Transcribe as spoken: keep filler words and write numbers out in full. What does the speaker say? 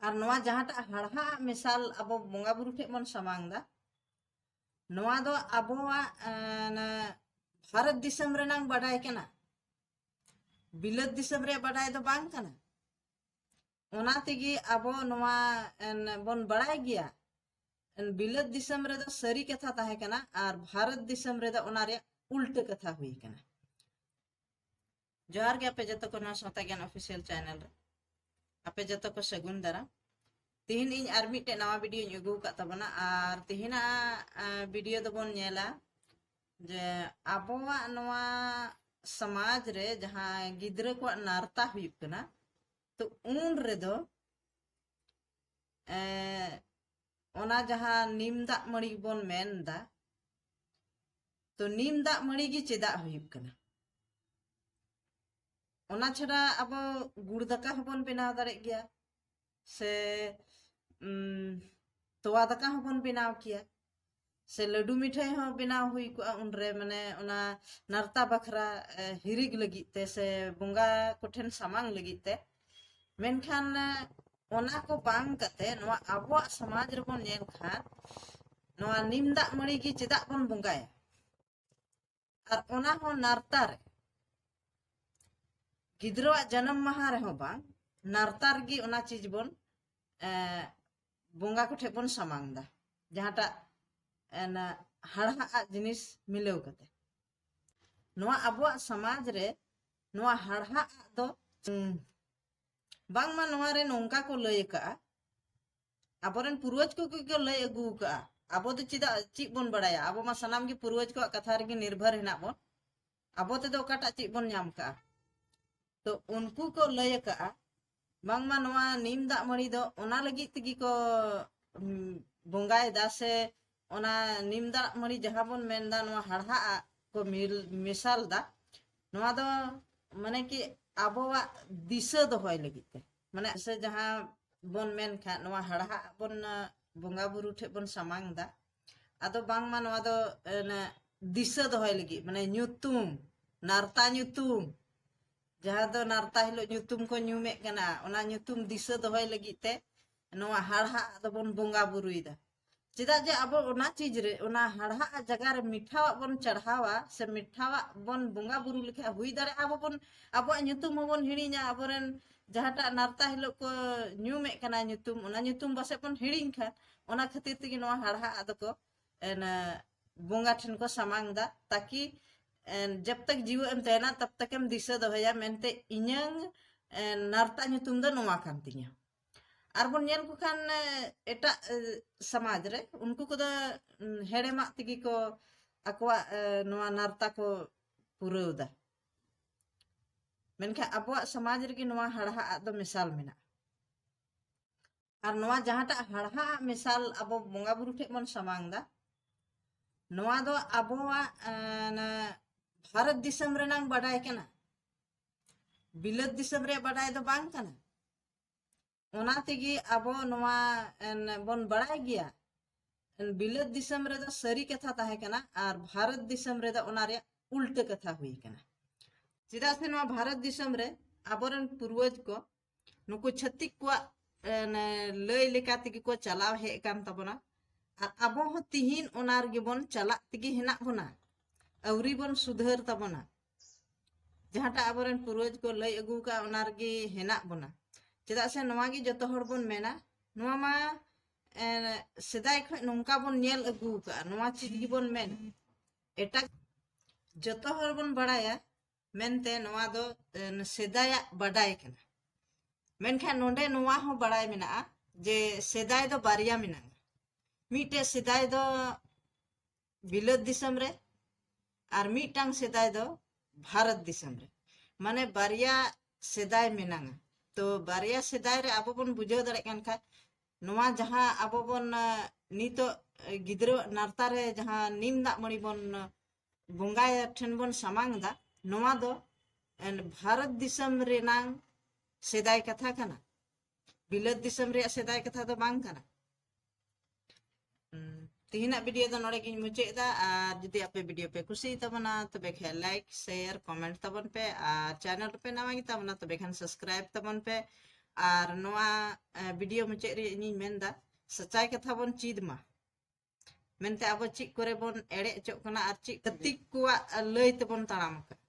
ᱟᱨ ᱱᱚᱣᱟ ᱡᱟᱦᱟᱸᱴᱟᱜ ᱦᱟᱲᱦᱟᱜ ᱢᱮᱥᱟᱞ ᱟᱵᱚ ᱵᱚᱸᱜᱟ ᱵᱩᱨᱩ ᱴᱷᱮᱱ ᱵᱚᱱ ᱥᱟᱢᱟᱝ ᱫᱟ, ᱱᱚᱣᱟ ᱫᱚ ᱟᱵᱚᱣᱟᱜ ᱮᱸ, ᱵᱷᱟᱨᱚᱛ ᱫᱤᱥᱚᱢ ᱨᱮᱱᱟᱝ ᱵᱟᱰᱟᱭ ᱠᱟᱱᱟ, ᱵᱤᱞᱟᱹᱛ ᱫᱤᱥᱚᱢ ᱨᱮᱭᱟᱜ ᱵᱟᱰᱟᱭ ᱫᱚ ᱵᱟᱝ ᱠᱟᱱᱟ᱾ ᱚᱱᱟ ᱛᱮᱜᱮ ᱟᱵᱚ ᱱᱚᱣᱟ ᱮᱱ, ᱵᱚᱱ ᱵᱟᱲᱟᱭ ᱜᱮᱭᱟ, ᱮᱱ, ᱵᱤᱞᱟᱹᱛ ᱫᱤᱥᱚᱢ ᱨᱮᱫᱚ ᱥᱟᱹᱨᱤ ᱠᱟᱛᱷᱟ ᱛᱟᱦᱮᱸ ᱠᱟᱱᱟ ᱟᱨ ᱵᱷᱟᱨᱚᱛ ᱫᱤᱥᱚᱢ ᱨᱮᱫᱚ ᱚᱱᱟ ᱨᱮᱭᱟᱜ ᱩᱞᱴᱟᱹ ᱠᱟᱛᱷᱟ ᱦᱩᱭ ᱠᱟᱱᱟ᱾ ᱡᱚᱦᱟᱨ ᱜᱮ ᱟᱯᱮ ᱡᱚᱛᱚ ᱠᱚ ᱱᱚᱣᱟ ᱥᱟᱶᱛᱟ ᱜᱮᱭᱟᱱ ᱚᱯᱷᱤᱥᱤᱭᱟᱞ ᱪᱮᱱᱮᱞ ᱨᱮ᱾ ᱟᱯᱮ ᱡᱚᱛᱚ ᱠᱚ ᱥᱟᱹᱜᱩᱱ ᱫᱟᱨᱟᱢ᱾ ᱛᱤᱦᱤᱧ ᱤᱧ ᱟᱨ ᱢᱤᱫᱴᱮᱡ ᱱᱟᱣᱟ ᱵᱷᱤᱰᱤᱭᱳᱧ ᱟᱹᱜᱩ ᱟᱠᱟᱫ ᱛᱟᱵᱚᱱᱟ, ᱟᱨ ᱛᱤᱦᱤᱧᱟᱜ ᱮᱸ, ᱵᱷᱤᱰᱤᱭᱳ ᱫᱚᱵᱚᱱ ᱧᱮᱞᱟ ᱡᱮ ᱟᱵᱚᱣᱟᱜ ᱱᱚᱣᱟ ᱥᱚᱢᱟᱡᱽ ᱨᱮ ᱡᱟᱦᱟᱸ ᱜᱤᱫᱽᱨᱟᱹ ᱠᱚᱣᱟᱜ ᱱᱟᱨᱛᱟ ᱦᱩᱭᱩᱜ ᱠᱟᱱᱟ, ᱛᱚ ᱩᱱ ᱨᱮᱫᱚ ᱮᱸ, ᱚᱱᱟ ᱡᱟᱦᱟᱸ ᱱᱤᱢ ᱫᱟᱜ ᱢᱟᱹᱲᱤ ᱵᱚᱱ ᱢᱮᱱ ᱫᱟ, ᱛᱚ ᱱᱤᱢ ᱫᱟᱜ ᱢᱟᱹᱲᱤ ᱜᱮ ᱪᱮᱫᱟᱜ ᱦᱩᱭᱩᱜ ᱠᱟᱱᱟ? ᱚᱱᱟ ᱪᱷᱟᱰᱟ ᱟᱵᱚ ᱜᱩᱲ ᱫᱟᱠᱟ ᱦᱚᱸᱵᱚᱱ ᱵᱮᱱᱟᱣ ᱫᱟᱲᱮᱜ ᱜᱮᱭᱟ, ᱥᱮ ᱩᱢ, ᱛᱚᱣᱟ ᱫᱟᱠᱟ ᱦᱚᱸᱵᱚᱱ ᱵᱮᱱᱟᱣ ᱠᱮᱭᱟ, ᱥᱮ ᱞᱟᱹᱰᱩ ᱢᱤᱴᱷᱟᱹᱭ ᱦᱚᱸ ᱵᱮᱱᱟᱣ ᱦᱩᱭ ᱠᱚᱜᱼᱟ ᱩᱱᱨᱮ, ᱢᱟᱱᱮ ᱚᱱᱟ ᱱᱟᱨᱛᱟ ᱵᱟᱠᱷᱨᱟ ᱮ, ᱦᱤᱨᱤᱡ ᱞᱟᱹᱜᱤᱫ ᱛᱮ ᱥᱮ ᱵᱚᱸᱜᱟ ᱠᱚᱴᱷᱮᱱ ᱥᱟᱢᱟᱝ ᱞᱟᱹᱜᱤᱫ ᱛᱮ᱾ ᱢᱮᱱᱠᱷᱟᱱ ᱮ, ᱚᱱᱟ ᱠᱚ ᱵᱟᱝ ᱠᱟᱛᱮ ᱱᱚᱣᱟ ᱟᱵᱚᱣᱟᱜ ᱥᱚᱢᱟᱡᱽ ᱨᱮᱵᱚᱱ ᱧᱮᱞ ᱠᱷᱟᱱ ᱱᱚᱣᱟ ᱱᱤᱢ ᱫᱟᱜ ᱢᱟᱹᱲᱤ ᱜᱮ ᱪᱮᱫᱟᱜ ᱵᱚᱱ ᱵᱚᱸᱜᱟᱭᱟ? ᱟᱨ ᱚᱱᱟ ᱦᱚᱸ ᱱᱟᱨᱛᱟ ᱨᱮ, ᱜᱤᱫᱽᱨᱟᱹᱣᱟᱜ ᱡᱟᱱᱟᱢ ᱢᱟᱦᱟ ᱨᱮᱦᱚᱸ ᱵᱟᱝ, ᱱᱟᱨᱛᱟ ᱨᱮᱜᱮ ᱚᱱᱟ ᱪᱤᱡᱽ ᱵᱚᱱ ᱮ, ᱵᱚᱸᱜᱟ ᱠᱚᱴᱷᱮᱱ ᱵᱚᱱ ᱥᱟᱢᱟᱝ ᱫᱟ, ᱡᱟᱦᱟᱸᱴᱟᱜ ᱮ, ᱦᱟᱲᱦᱟᱜ ᱟᱜ ᱡᱤᱱᱤᱥ ᱢᱤᱞᱟᱹᱣ ᱠᱟᱛᱮ᱾ ᱱᱚᱣᱟ ᱟᱵᱚᱣᱟᱜ ᱥᱚᱢᱟᱡᱽ ᱨᱮ ᱱᱚᱣᱟ ᱦᱟᱲᱦᱟᱜ ᱟᱜ ᱫᱚ ᱩᱸ, ᱵᱟᱝᱢᱟ ᱱᱚᱣᱟ ᱨᱮ ᱱᱚᱝᱠᱟ ᱠᱚ ᱞᱟᱹᱭ ᱟᱠᱟᱜᱼᱟ, ᱟᱵᱚᱨᱮᱱ ᱯᱩᱨᱣᱟᱹᱡᱽ ᱠᱚᱜᱮ ᱠᱚ ᱞᱟᱹᱭ ᱟᱹᱜᱩ ᱟᱠᱟᱜᱼᱟ᱾ ᱟᱵᱚ ᱫᱚ ᱪᱮᱫᱟᱜ, ᱪᱮᱫ ᱵᱚᱱ ᱵᱟᱲᱟᱭᱟ? ᱟᱵᱚ ᱢᱟ ᱥᱟᱱᱟᱢ ᱜᱮ ᱯᱩᱨᱣᱟᱹᱡᱽ ᱠᱚᱣᱟᱜ ᱠᱟᱛᱷᱟ ᱨᱮᱜᱮ ᱱᱤᱨᱵᱷᱚᱨ ᱦᱮᱱᱟᱜ ᱵᱚᱱ᱾ ᱟᱵᱚ ᱛᱮᱫᱚ ᱚᱠᱟᱴᱟᱜ ᱪᱮᱫ ᱵᱚᱱ ᱧᱟᱢ ᱠᱟᱜᱼᱟ? ᱛᱚ ᱩᱱᱠᱩ ᱠᱚ ᱞᱟᱹᱭ ᱟᱠᱟᱜᱼᱟ, ᱵᱟᱝᱢᱟ ᱱᱚᱣᱟ ᱱᱤᱢ ᱫᱟᱜ ᱢᱟᱹᱲᱤ ᱫᱚ ᱚᱱᱟ ᱞᱟᱹᱜᱤᱫ ᱛᱮᱜᱮ ᱠᱚ ᱩᱢ, ᱵᱚᱸᱜᱟᱭᱮᱫᱟ, ᱥᱮ ᱚᱱᱟ ᱱᱤᱢ ᱫᱟᱜ ᱢᱟᱹᱲᱤ ᱡᱟᱦᱟᱸ ᱵᱚᱱ ᱢᱮᱱᱫᱟ, ᱱᱚᱣᱟ ᱦᱟᱲᱦᱟᱜ ᱟᱜ ᱠᱚ ᱢᱤᱞ-, ᱢᱮᱥᱟᱞ ᱫᱟ, ᱱᱚᱣᱟ ᱫᱚ ᱢᱟᱱᱮ ᱠᱤ ᱟᱵᱚᱣᱟᱜ ᱫᱤᱥᱟᱹ ᱫᱚᱦᱚᱭ ᱞᱟᱹᱜᱤᱫ ᱛᱮ, ᱢᱟᱱᱮ ᱥᱮ ᱡᱟᱦᱟᱸ ᱵᱚᱱ ᱢᱮᱱ ᱠᱷᱟᱱ ᱱᱚᱣᱟ ᱦᱟᱲᱦᱟᱜ ᱟᱜ ᱵᱚᱱ ᱟᱸ, ᱵᱚᱸᱜᱟ ᱵᱩᱨᱩ ᱴᱷᱮᱱ ᱵᱚᱱ ᱥᱟᱢᱟᱝ ᱫᱟ, ᱟᱫᱚ ᱵᱟᱝᱢᱟ ᱱᱚᱣᱟ ᱫᱚ ᱮᱱ, ᱫᱤᱥᱟᱹ ᱫᱚᱦᱚᱭ ᱞᱟᱹᱜᱤᱫ, ᱢᱟᱱᱮ ᱧᱩᱛᱩᱢ, ᱱᱟᱨᱛᱟ ᱧᱩᱛᱩᱢ, ᱡᱟᱦᱟᱸ ᱫᱚ ᱱᱟᱨᱛᱟ ᱦᱤᱞᱳᱜ ᱧᱩᱛᱩᱢ ᱠᱚ ᱧᱩᱢᱮᱫ ᱠᱟᱱᱟ, ᱚᱱᱟ ᱧᱩᱛᱩᱢ ᱫᱤᱥᱟᱹ ᱫᱚᱦᱚᱭ ᱞᱟᱹᱜᱤᱫ ᱛᱮ ᱱᱚᱣᱟ ᱦᱟᱲᱦᱟᱜ ᱫᱚᱵᱚᱱ ᱵᱚᱸᱜᱟ ᱵᱩᱨᱩᱭᱮᱫᱟ᱾ ᱪᱮᱫᱟᱜ ᱡᱮ ᱟᱵᱚ ᱚᱱᱟ ᱪᱤᱡᱽ ᱨᱮ, ᱚᱱᱟ ᱦᱟᱲᱦᱟᱜ ᱡᱟᱭᱜᱟ ᱨᱮ ᱢᱤᱴᱷᱟᱣᱟᱜ ᱵᱚᱱ ᱪᱟᱲᱦᱟᱣᱟ ᱥᱮ ᱢᱤᱴᱷᱟᱣᱟᱜ ᱵᱚᱱ ᱵᱚᱸᱜᱟ ᱵᱩᱨᱩ ᱞᱮᱠᱷᱟᱱ, ᱦᱩᱭ ᱫᱟᱲᱮᱭᱟᱜᱼᱟ ᱟᱵᱚ ᱵᱚᱱ, ᱟᱵᱚᱣᱟᱜ ᱧᱩᱛᱩᱢ ᱦᱚᱸᱵᱚᱱ ᱦᱤᱲᱤᱧᱟ, ᱟᱵᱚᱨᱮᱱ ᱡᱟᱦᱟᱸᱴᱟᱜ ᱱᱟᱨᱛᱟ ᱦᱤᱞᱳᱜ ᱠᱚ ᱧᱩᱢᱮᱫ ᱠᱟᱱᱟ ᱧᱩᱛᱩᱢ, ᱚᱱᱟ ᱧᱩᱛᱩᱢ ᱯᱟᱥᱮᱡ ᱵᱚᱱ ᱦᱤᱲᱤᱧ ᱠᱷᱟᱱ, ᱚᱱᱟ ᱠᱷᱟᱹᱛᱤᱨ ᱛᱮᱜᱮ ᱱᱚᱣᱟ ᱦᱟᱲᱦᱟᱜ ᱫᱚᱠᱚ ᱮᱱ, ᱵᱚᱸᱜᱟ ᱴᱷᱮᱱ ᱠᱚ ᱥᱟᱢᱟᱝ ᱫᱟ, ᱛᱟᱠᱤ ᱮᱱ, ᱡᱟᱵ ᱛᱟᱠ ᱡᱤᱣᱮᱫ ᱮᱢ ᱛᱟᱦᱮᱱᱟ ᱛᱟᱵ ᱛᱟᱠᱮᱢ ᱫᱤᱥᱟᱹ ᱫᱚᱦᱚᱭᱟ ᱢᱮᱱᱛᱮ ᱤᱧᱟᱹᱝ ᱮᱱ, ᱱᱟᱨᱛᱟ ᱧᱩᱛᱩᱢ ᱫᱚ ᱱᱚᱣᱟ ᱠᱟᱱ ᱛᱤᱧᱟᱹ᱾ ᱟᱨ ᱵᱚᱱ ᱧᱮᱞ ᱠᱚ ᱠᱷᱟᱱ ᱮ, ᱮᱴᱟᱜ ᱮ, ᱥᱚᱢᱟᱡᱽ ᱨᱮ ᱩᱱᱠᱩ ᱠᱚᱫᱚ ᱩᱢ, ᱦᱮᱲᱮᱢᱟᱜ ᱛᱮᱜᱮ ᱠᱚ ᱟᱠᱚᱣᱟᱜ ᱮ, ᱱᱚᱣᱟ ᱱᱟᱨᱛᱟ ᱠᱚ ᱯᱩᱨᱟᱹᱣ ᱫᱟ᱾ ᱢᱮᱱᱠᱷᱟᱱ ᱟᱵᱚᱣᱟᱜ ᱥᱚᱢᱟᱡᱽ ᱨᱮᱜᱮ ᱱᱚᱣᱟ ᱦᱟᱲᱦᱟᱜ ᱫᱚ ᱢᱮᱥᱟᱞ ᱢᱮᱱᱟᱜᱼᱟ᱾ ᱟᱨ ᱱᱚᱣᱟ ᱡᱟᱦᱟᱸᱴᱟᱜ ᱦᱟᱲᱦᱟᱜ ᱢᱮᱥᱟᱞ ᱟᱵᱚ ᱵᱚᱸᱜᱟ ᱵᱩᱨᱩ ᱴᱷᱮᱱ ᱵᱚᱱ ᱥᱟᱢᱟᱝ ᱫᱟ, ᱱᱚᱣᱟ ᱫᱚ ᱟᱵᱚᱣᱟᱜ ᱮ, ᱵᱷᱟᱨᱚᱛ ᱫᱤᱥᱚᱢ ᱨᱮᱱᱟᱝ ᱵᱟᱰᱟᱭ ᱠᱟᱱᱟ, ᱵᱤᱞᱟᱹᱛ ᱫᱤᱥᱚᱢ ᱨᱮᱭᱟᱜ ᱵᱟᱰᱟᱭ ᱫᱚ ᱵᱟᱝ ᱠᱟᱱᱟ᱾ ᱚᱱᱟ ᱛᱮᱜᱮ ᱟᱵᱚ ᱱᱚᱣᱟ ᱮᱱ, ᱵᱚᱱ ᱵᱟᱲᱟᱭ ᱜᱮᱭᱟ, ᱮᱱ, ᱵᱤᱞᱟᱹᱛ ᱫᱤᱥᱚᱢ ᱨᱮᱫᱚ ᱥᱟᱹᱨᱤ ᱠᱟᱛᱷᱟ ᱛᱟᱦᱮᱸ ᱠᱟᱱᱟ ᱟᱨ ᱵᱷᱟᱨᱚᱛ ᱫᱤᱥᱚᱢ ᱨᱮᱫᱚ ᱚᱱᱟ ᱨᱮᱭᱟᱜ ᱩᱞᱴᱟᱹ ᱠᱟᱛᱷᱟ ᱦᱩᱭ ᱠᱟᱱᱟ᱾ ᱪᱮᱫᱟᱜ ᱥᱮ ᱱᱚᱣᱟ ᱵᱷᱟᱨᱚᱛ ᱫᱤᱥᱚᱢ ᱨᱮ ᱟᱵᱚᱨᱮᱱ ᱯᱩᱨᱣᱟᱹᱡᱽ ᱠᱚ ᱱᱩᱠᱩ ᱪᱷᱟᱹᱛᱤᱠ ᱠᱚᱣᱟᱜ ᱮᱱ, ᱞᱟᱹᱭ ᱞᱮᱠᱟ ᱛᱮᱜᱮ ᱠᱚ ᱪᱟᱞᱟᱣ ᱦᱮᱡ ᱟᱠᱟᱱ ᱛᱟᱵᱚᱱᱟ᱾ ᱟᱨ ᱟᱵᱚ ᱦᱚᱸ ᱛᱤᱦᱤᱧ ᱚᱱᱟ ᱨᱮᱜᱮ ᱵᱚᱱ ᱪᱟᱞᱟᱜ ᱛᱮᱜᱮ ᱦᱮᱱᱟᱜ ᱵᱚᱱᱟ, ᱟᱹᱣᱨᱤ ᱵᱚᱱ ᱥᱩᱫᱷᱟᱹᱨ ᱛᱟᱵᱚᱱᱟ᱾ ᱡᱟᱦᱟᱸᱴᱟᱜ ᱟᱵᱚᱨᱮᱱ ᱯᱩᱨᱣᱟᱹᱡᱽ ᱠᱚ ᱞᱟᱹᱭ ᱟᱹᱜᱩ ᱟᱠᱟᱫ, ᱚᱱᱟ ᱨᱮᱜᱮ ᱦᱮᱱᱟᱜ ᱵᱚᱱᱟ᱾ ᱪᱮᱫᱟᱜ ᱥᱮ ᱱᱚᱣᱟ ᱜᱮ ᱡᱚᱛᱚ ᱦᱚᱲ ᱵᱚᱱ ᱢᱮᱱᱟ, ᱱᱚᱣᱟ ᱢᱟ ᱮ, ᱥᱮᱫᱟᱭ ᱠᱷᱚᱱ ᱱᱚᱝᱠᱟ ᱵᱚᱱ ᱧᱮᱞ ᱟᱹᱜᱩ ᱟᱠᱟᱫᱼᱟ, ᱱᱚᱣᱟ ᱪᱮᱫ ᱜᱮᱵᱚᱱ ᱢᱮᱱᱟ᱾ ᱮᱴᱟᱜ ᱡᱚᱛᱚ ᱦᱚᱲ ᱵᱚᱱ ᱵᱟᱲᱟᱭᱟ ᱢᱮᱱᱛᱮ ᱱᱚᱣᱟ ᱫᱚ ᱮ, ᱥᱮᱫᱟᱭᱟᱜ ᱵᱟᱰᱟᱭ ᱠᱟᱱᱟ᱾ ᱢᱮᱱᱠᱷᱟᱱ ᱱᱚᱰᱮ ᱱᱚᱣᱟ ᱦᱚᱸ ᱵᱟᱲᱟᱭ ᱢᱮᱱᱟᱜᱼᱟ ᱡᱮ ᱥᱮᱫᱟᱭ ᱫᱚ ᱵᱟᱨᱭᱟ ᱢᱮᱱᱟᱜᱼᱟ᱾ ᱢᱤᱫᱴᱮᱡ ᱥᱮᱫᱟᱭ ᱫᱚ ᱵᱤᱞᱟᱹᱛ ᱫᱤᱥᱚᱢ ᱨᱮ ᱟᱨ ᱢᱤᱫᱴᱟᱝ ᱥᱮᱫᱟᱭ ᱫᱚ ᱵᱷᱟᱨᱚᱛ ᱫᱤᱥᱚᱢ ᱨᱮ᱾ ᱢᱟᱱᱮ ᱵᱟᱨᱭᱟ ᱥᱮᱫᱟᱭ ᱢᱮᱱᱟᱜᱼᱟ᱾ ᱛᱚ ᱵᱟᱨᱭᱟ ᱥᱮᱫᱟᱭ ᱨᱮ ᱟᱵᱚ ᱵᱚᱱ ᱵᱩᱡᱷᱟᱹᱣ ᱫᱟᱲᱮᱭᱟᱜ ᱠᱟᱱ ᱠᱷᱟᱡ, ᱱᱚᱣᱟ ᱡᱟᱦᱟᱸ ᱟᱵᱚ ᱵᱚᱱ ᱱᱤᱛᱚᱜ ᱜᱤᱫᱽᱨᱟᱹ ᱱᱟᱨᱛᱟ ᱨᱮ ᱡᱟᱦᱟᱸ ᱱᱤᱢ ᱫᱟᱜ ᱢᱟᱹᱲᱤ ᱵᱚᱱ ᱵᱚᱸᱜᱟ ᱴᱷᱮᱱ ᱵᱚᱱ ᱥᱟᱢᱟᱝ ᱮᱫᱟ, ᱱᱚᱣᱟ ᱫᱚ ᱵᱷᱟᱨᱚᱛ ᱫᱤᱥᱚᱢ ᱨᱮᱱᱟᱝ ᱥᱮᱫᱟᱭ ᱠᱟᱛᱷᱟ ᱠᱟᱱᱟ, ᱵᱤᱞᱟᱹᱛ ᱫᱤᱥᱚᱢ ᱨᱮᱭᱟᱜ ᱥᱮᱫᱟᱭ ᱠᱟᱛᱷᱟ ᱫᱚ ᱵᱟᱝ ᱠᱟᱱᱟ᱾ ᱛᱮᱦᱮᱧᱟᱜ ᱵᱷᱤᱰᱤᱭᱳ ᱫᱚ ᱱᱚᱰᱮ ᱜᱤᱧ ᱢᱩᱪᱟᱹᱫ ᱮᱫᱟ᱾ ᱟᱨ ᱡᱩᱫᱤ ᱟᱯᱮ ᱵᱷᱤᱰᱤᱭᱳ ᱯᱮ ᱠᱩᱥᱤᱭᱟᱜ ᱛᱟᱵᱚᱱᱟ, ᱛᱚᱵᱮ ᱠᱷᱟᱱ ᱞᱟᱭᱤᱠ, ᱥᱮᱭᱟᱨ, ᱠᱚᱢᱮᱱᱴ ᱛᱟᱵᱚᱱ ᱯᱮ᱾ ᱟᱨ ᱪᱮᱱᱮᱞ ᱨᱮᱯᱮ ᱱᱟᱣᱟ ᱜᱮ ᱛᱟᱵᱚᱱᱟ, ᱛᱚᱵᱮ ᱠᱷᱟᱱ ᱥᱟᱵᱥᱠᱨᱟᱭᱤᱵ ᱛᱟᱵᱚᱱ ᱯᱮ᱾ ᱟᱨ ᱱᱚᱣᱟ ᱵᱷᱤᱰᱤᱭᱳ ᱢᱩᱪᱟᱹᱫ ᱨᱮ ᱤᱧᱤᱧ ᱢᱮᱱᱫᱟ, ᱥᱟᱪᱟᱭ ᱠᱟᱛᱷᱟ ᱵᱚᱱ ᱪᱮᱫ ᱢᱟ, ᱢᱮᱱᱛᱮ ᱟᱵᱚ ᱪᱮᱫ ᱠᱚᱨᱮ ᱵᱚᱱ ᱮᱲᱮ ᱦᱚᱪᱚᱜ ᱠᱟᱱᱟ ᱟᱨ ᱪᱮᱫ ᱠᱟᱹᱛᱤᱠ ᱠᱚᱣᱟᱜ ᱞᱟᱹᱭ ᱛᱮᱵᱚᱱ ᱛᱟᱲᱟᱢ ᱟᱠᱟᱫ᱾